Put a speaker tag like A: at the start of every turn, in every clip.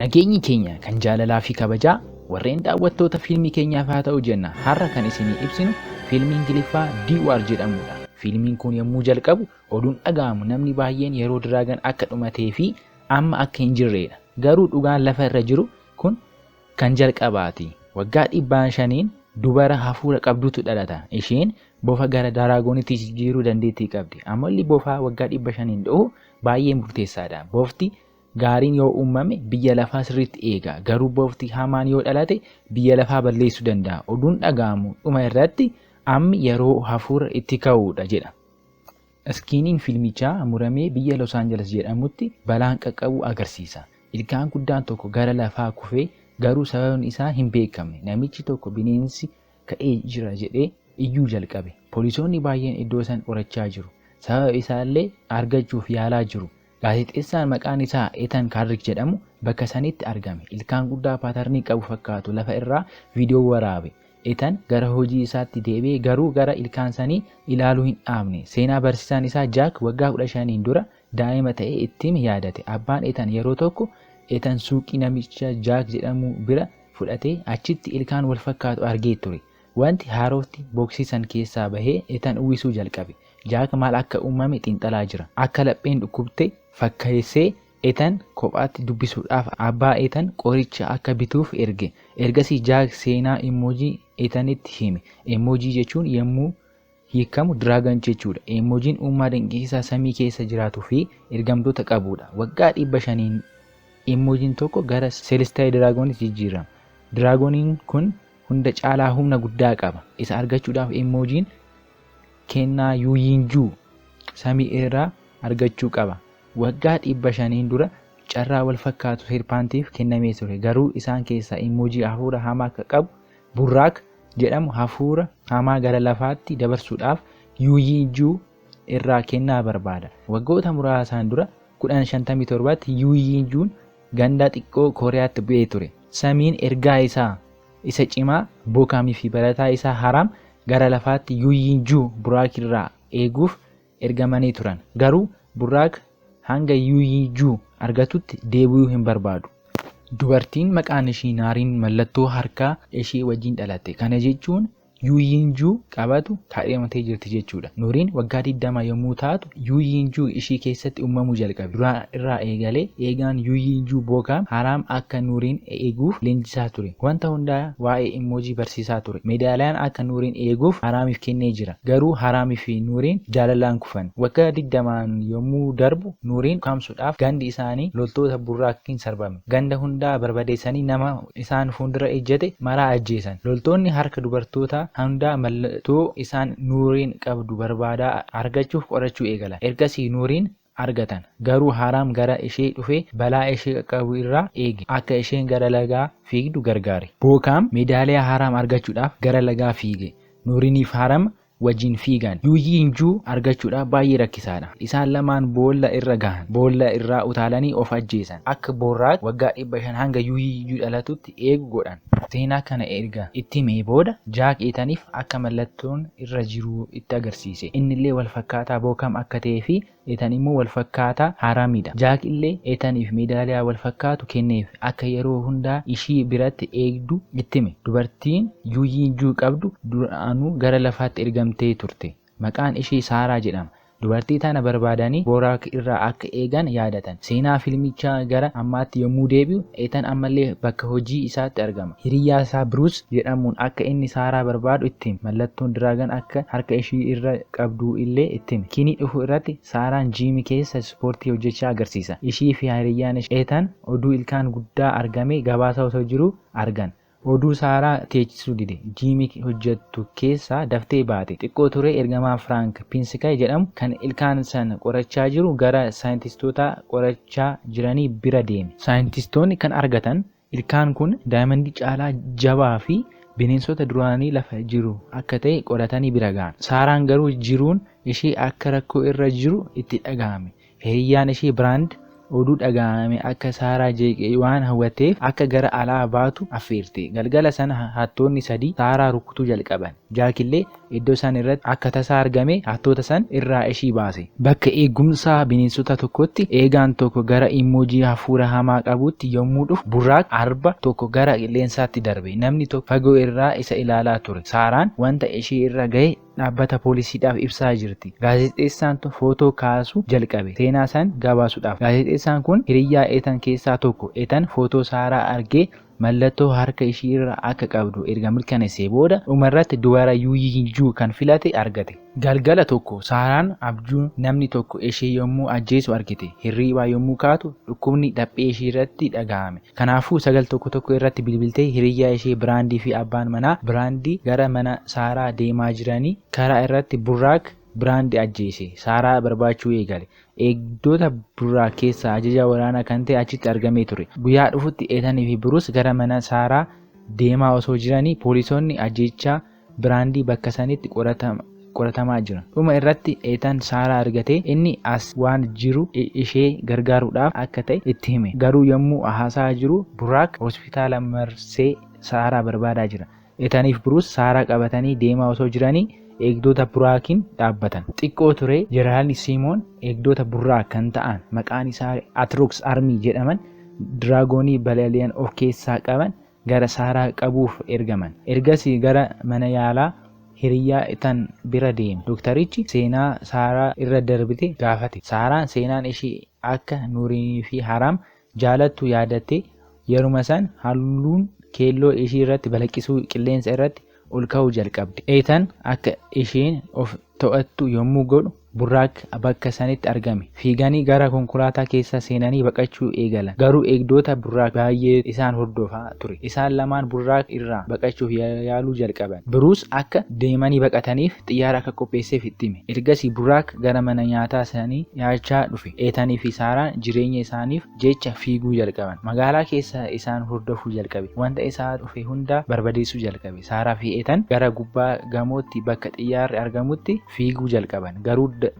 A: Nageenyi keenya kan jaalalaa fi kabajaa warreen daawwattoota fiilmii keenyaaf haa ta'u jenna. Har'a kan isinii ibsinu fiilmii Ingiliffaa Diwaar jedhamudha. Fiilmiin kun yommuu jalqabu oduun dhaga'amu namni baay'een yeroo Diraagan akka dhumatee fi amma akka hin jirredha. Garuu dhugaan lafa irra jiru kun kan jalqabaati. Waggaa 500n dubara hafuura qabdutu dhalata. Isheen bofa gara daraagonitti jijjiiruu dandeettii qabdi. Amalli bofaa waggaa 500n dhufu baay'ee murteessaadha. Bofti gaariin yoo uumame biyya lafaa sirriitti eega. Garuu bofti hamaan yoo dhalate biyya lafaa balleessuu danda'a. Oduun dhaga'amu dhuma irratti ammi yeroo hafuura itti ka'uudha jedha. Iskiiniin fiilmichaa muramee biyya Los Angeles jedhamutti balaan qaqqabu agarsiisa. Ilkaan guddaan tokko gara lafaa kufee, garuu sababni isaa hin beekamne. Namichi tokko bineensi ka'ee jira jedhee iyyuu jalqabe. Poolisoonni baay'een iddoo san qorachaa jiru. Sababa isaallee argachuuf yaalaa jiru. Gaazexeessaan maqaan isaa Ethan Karrik jedhamu bakka sanitti argame. Ilkaan guddaa paatarnii qabu fakkaatu lafa irraa viidiyoo waraabe. Ethan gara hojii isaatti deebi'ee, garuu gara ilkaan sanii ilaaluu hin dhaabne. Seenaa barsiisaan isaa Jack waggaa 15n dura daa'ima ta'ee ittiin yaadate. Abbaan Ethan yeroo tokko Ethan suuqii namicha Jack jedhamu bira fudhatee achitti ilkaan wal fakkaatu argee ture. Wanti haarofti boksii san keessaa bahee Ethan uwwisuu jalqabe. Jack maal akka uumame xiinxalaa jira. Akka lapheen dhukkubte fakkeessee Ethan kophaatti dubbisuudhaaf abbaa Ethan qoricha akka bituuf erge. Ergasii Jack seenaa emoojii Ethanitti hime. Emoojii jechuun yommuu hiikamu Dragon jechuudha. Emoojiin uumaa dinqisiisaa samii keessa jiraatuu fi ergamtoota qabudha. Waggaa 500n emoojiin tokko gara Celestial Dragonitti jijjiirama. Dragoniin kun hunda caalaa humna guddaa qaba. Isa argachuudhaaf emoojiin kennaa Yuuyinjuu samii irraa argachuu qaba. Waggaa 500n dura carraa wal fakkaatu Serpaantiif kennamee ture. Garuu isaan keessaa emoojii hafuura hamaa akka qabu Burraak jedhamu hafuura hamaa gara lafaatti dabarsuudhaaf Yuuyinjuu irraa kennaa barbaada. Waggoota muraasaan dura 1057tti Yuuyinjuun ganda xiqqoo Kooriyaatti bu'ee ture. Samiin ergaa isaa isa cimaa Bookaamii fi barataa isaa Haraam gara lafaatti Yuuyinjuu Buraak irraa eeguuf ergamanii turan. Garuu Buraak hanga Yuuyinjuu argatutti deebi'uu hin barbaadu. Dubartiin maqaan ishii Naariin mallattoo harkaa ishee wajjin dhalatte. Kana jechuun Yuuyinjuu qabatu kaadhimatee jirti jechuudha. Nuuriin waggaa 20 yommuu taatu Yuuyinjuu ishii keessatti uumamuu jalqabe. Duraa irraa eegalee eegaan Yuuyinjuu Bookaam Haraam akka Nuuriin eeguuf leenjisaa ture. Wanta hundaa waa'ee emoojii barsiisaa ture. Meedaaliyaan akka Nuuriin eeguuf Haraamiif kennee jira. Garuu Haraamii fi Nuuriin jaalalaan kufan. Waggaa 20n yommuu darbu Nuuriin ukkaamsuudhaaf gandi isaanii loltoota Burraakiin sarbame. Ganda hundaa barbadeessanii nama isaan fuuldura ejjete maraa ajjeesan. Loltoonni harka dubartoota hundaa mallattoo isaan Nuuriin qabdu barbaadaa argachuuf qorachuu eegalan. Ergasii Nuuriin argatan. Garuu Haraam gara ishee dhufee balaa ishee qaqqabu irraa eege. Akka isheen gara lagaa fiigdu gargaare. Bookaam meedaaliyaa Haraam argachuudhaaf gara lagaa fiige. Nuuriiniif Haram wajjin fiigan. Yuuyinjuu argachuudhaaf baay'ee rakkisaadha. Isaan lamaan boolla irra gahan. Boolla irraa utaalanii of ajjeesan. Akka Borraak waggaa 500 hanga Yuuyinjuu dhalatutti eegu godhan. Seenaa kana erga itti himee booda Jaak Eetaniif akka mallattoon irra jiru itti agarsiise. Innillee wal fakkaataa Bookam akka ta'ee fi Etan immoo wal fakkaataa Haramidha. Jaak illee Etaniif meedaaliyaa wal fakkaatu kenneef akka yeroo hundaa ishii biratti eegdu itti hime. Dubartiin Yuuyinjuu qabdu duraanuu gara lafaatti ergamtee turte. Maqaan ishii Saaraa jedhama. Dubartii tana barbaadanii Boraak irraa akka eegan yaadatan. Seenaa fiilmichaa gara ammaatti yommuu deebi'u, Etan ammallee bakka hojii isaatti argama. Hiriyyaa isaa Bruce jedhamuun akka inni Saaraa barbaadu itti hime. Mallattoon Diraagan akka harka ishii irra qabdu illee itti hime. Kiinii dhufu irratti Saaraan jiimii keessa ispoortii hojjechaa agarsiisa. Ishii fi hiriyyaan ishee Etan oduu ilkaan guddaa argame gabaasaa osoo jiruu argan. Oduu Saaraa teechisuu dide. Jiimii hojjettu keessaa daftee baate. Xiqqoo turee ergamaa Firaank Pinsikay jedhamu kan ilkaan sana qorachaa jiru gara saayintistoota qorachaa jiranii bira deeme. Saayintistoonni kan argatan ilkaan kun daayimandii caalaa jabaa fi bineensota duraanii lafa jiru akka ta'e qoratanii bira ga'an. Saaraan garuu jiruun ishee akka rakkoo irra jiru itti dhaga'ame. Hiriyyaan ishee Biraand Oduu dhaga'ame akka Saaraa jeeqee waan hawwatteef akka gara alaa baatu affeerte. Galgala sana hattoonni sadii Saaraa rukutuu jalqaban. Jaak illee iddoo san irratti akka tasaa argame hattoota san irraa ishii baase. Bakka eegumsaa bineensota tokkotti eegaan tokko gara immoojii hafuura hamaa qabutti yommuu dhufu Buraak arba tokko gara qilleensaatti darbe. Namni tokko fagoo irraa isa ilaalaa ture. Saaraan wanta ishii irra gahe dhaabbata poolisiidhaaf ibsaa jirti. Gaazexeessaan footoo kaasuu jalqabe. Seenaa san gabaasuudhaaf. Gaazexeessaan kun hiriyyaa Eetan keessaa tokko. Eetan footoo Saaraa argee mallattoo harka ishii irra akka qabdu erga mirkaneessee booda dhumarratti dubara Yuuyinjuu kan filate argate. Galgala tokko Saaraan abjuu namni tokko ishee yommuu ajjeesu argite. Hirriibaa yommuu kaatu dhukkubni dhaphee ishii irratti dhaga'ame. Kanaafuu 911 irratti bilbiltee hiriyyaa ishee Biraandii fi abbaan manaa Biraandii gara mana Saaraa deemaa jiranii karaa irratti Buraak Biraandii ajjeese. Saaraa barbaachuu eegale. Eegdota Buraak keessaa ajajaa waraanaa kan ta'e achitti argamee ture. Guyyaa dhufutti Eetanii fi Biruus gara mana Saaraa deemaa osoo jiranii poolisoonni ajjeechaa Biraandii bakka sanitti qoratamaa jira. Dhuma irratti Eetan Saaraa argatee inni as waan jiru ishee gargaaruudhaaf akka ta'e itti hime. Garuu yommuu haasaa jiru Buraak hospitaala marsee Saaraa barbaadaa jira. Eetaniif Biruus Saaraa qabatanii deemaa osoo jiranii eegdota Buraakiin dhaabbatan. Xiqqoo ture Jeneraal Simoon eegdota Buraak kan ta'an maqaan isaa Atrox Army jedhaman diraagoonii balali'an of keessaa qaban gara Saaraa qabuuf ergaman. Ergasii gara mana yaalaa hiriyyaa Etan bira deeme. Doktarichi seenaa Saaraa irra darbite gaafate. Saaraan seenaan ishee akka Nuurinii fi Haram jaalattu yaadatte yeruma san halluun keelloo ishii irratti balaqqisuu qilleensa irratti ol ka'uu jalqabde. Eetan akka isheen of to'attu yommuu godhu Buraak bakka sanitti argame. Fiiganii gara konkolaataa keessa seenanii baqachuu eegalan. Garuu eegdota Buraak baay'ee isaan hordofaa ture. Isaan lamaan Buraak irraa baqachuuf yaaluu jalqaban. Biruus akka deemanii baqataniif xiyyaara akka qopheesseef itti hime. Ergasii Buraak gara mana nyaataa sanii nyaachaa dhufe. Eetanii fi Saaraan jireenya isaaniif jecha fiiguu jalqaban. Magaalaa keessa isaan hordofuu jalqabe. Wanta isaa dhufe hunda barbadeessuu jalqabe. Saaraa fi Eetan gara gubbaa gamootti bakka xiyyaarri argamutti fiiguu jalqaban.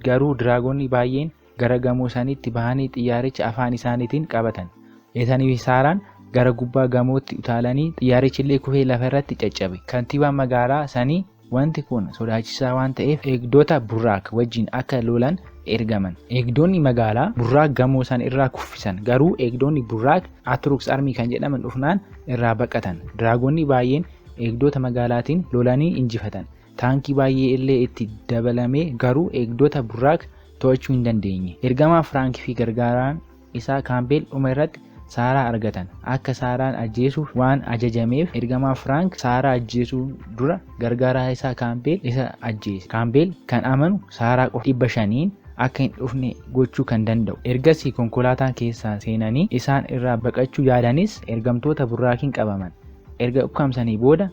A: Garuu diraagonni baay'een gara gamoo sanitti bahanii xiyyaaricha afaan isaaniitiin qabatan. Eetanii fi Saaraan gara gubbaa gamootti utaalanii xiyyaarichi illee kufee lafa irratti caccabe. Kantiibaan magaalaa sanii wanti kun sodaachisaa waan ta'eef eegdota Buraak wajjin akka lolan ergaman. Eegdonni magaalaa Buraak gamoo san irraa kuffisan. Garuu eegdonni Buraak Atrux Army kan jedhaman dhufnaan irraa baqatan. Diraagonni baay'een eegdota magaalaatiin lolanii injifatan. Taankii baay'ee illee itti dabalamee garuu eegdota Buraak to'achuu hin dandeenye. Ergamaa Firaank fi gargaaraan isaa Kaampeel dhuma irratti Saaraa argatan. Akka Saaraan ajjeesuuf waan ajajameef ergamaa Firaank Saaraa ajjeesuu dura gargaaraa isaa Kaampeel isa ajjeese. Kaampeel kan amanu Saaraa qofa 500 akka hin dhufne gochuu kan danda'u. Ergasii konkolaataa keessaa seenanii isaan irraa baqachuu yaadanis ergamtoota Buraakiin qabaman. Erga ukkaamsanii booda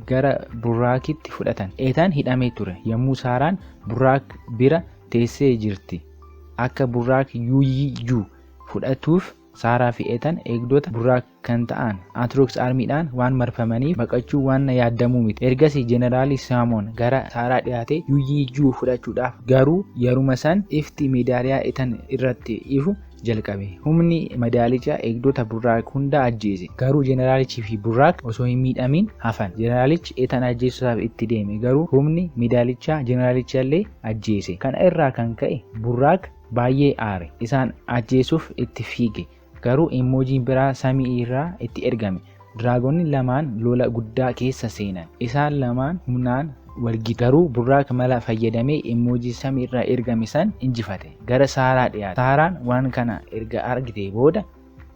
A: gara Buraakitti fudhatan. Eetan hidhamee ture. Yommuu Saaraan Buraak bira teessee jirti. Akka Buraak Yuuyyuu fudhatuuf Saaraa fi Eetan eegdota Buraak kan ta'an Atrox Armiidhaan waan marfamaniif baqachuu waan yaaddamuu miti. Ergasii Jeneraali Saamoon gara Saaraa dhiyaate Yuuyyuu fudhachuudhaaf garuu yeruma san ifti meedaaliyaa Eetan irratti ifu jalqabe. Humni madaalichaa eegdota Buraak hunda ajjeese. Garuu jeneraalichii fi Buraak osoo hin miidhamin hafan. Jeneraalichi Eetan ajjeesuudhaaf itti deeme. Garuu humni medaalichaa jeneraalicha illee ajjeese. Kana irraa kan ka'e Buraak baay'ee aare. Isaan ajjeesuuf itti fiige. Garuu immoojiin biraa samii irraa itti ergame. Diraagonni lamaan lola guddaa keessa seenan. Isaan lamaan humnaan walgitu. Garuu Buraak mala fayyadamee immoojii samii irraa ergame san injifate. Gara Saaraa dhiyaate. Saaraan waan kana erga argite booda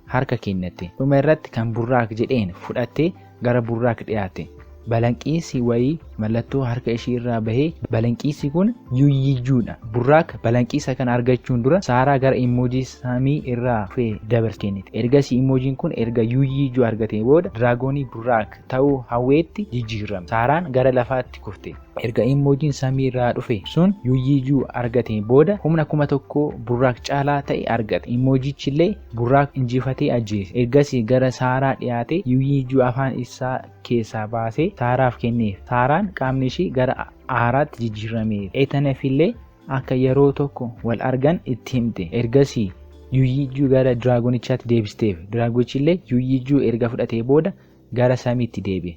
A: harka kennatte. Dhuma irratti kan Buraak jedheen fudhattee gara Buraak dhiyaate. Balanqiisi wayii mallattoo harka ishii irraa bahee balanqiisi kun Yuuyyijuudha. Buraak balanqiisa kana argachuun dura Saaraa gara immoojii samii irraa dhufee dabarse kennite. Ergasii immoojiin kun erga Yuuyyijuu argatee booda diraagoonii Buraak ta'uu hawweetti jijjiirame. Saaraan gara lafaatti kufte. Erga immoojiin samii irraa dhufe sun Yuuyyijuu argatee booda humna 1000 Buraak caalaa ta'e argate. Immoojichi illee Buraak injifatee ajjeese. Ergasii gara Saaraa dhiyaate Yuuyyijuu afaan isaa keessaa baasee Saaraaf kenneef. Saaraan qaamni ishii gara aaraatti jijjiirame. Eetaniif illee akka yeroo tokko wal argan itti himte. Ergasii Yuuyyijjuu gara diraagonichaatti deebisteef. Diraagonichi illee Yuuyyijjuu erga fudhatee booda gara samiitti deebi'e.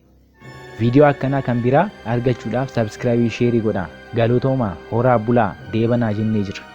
A: Viidiyoo akkanaa kan biraa argachuudhaaf subscribe, share godhaa. Galatoomaa, horaa bulaa, deebanaa jennee jirra.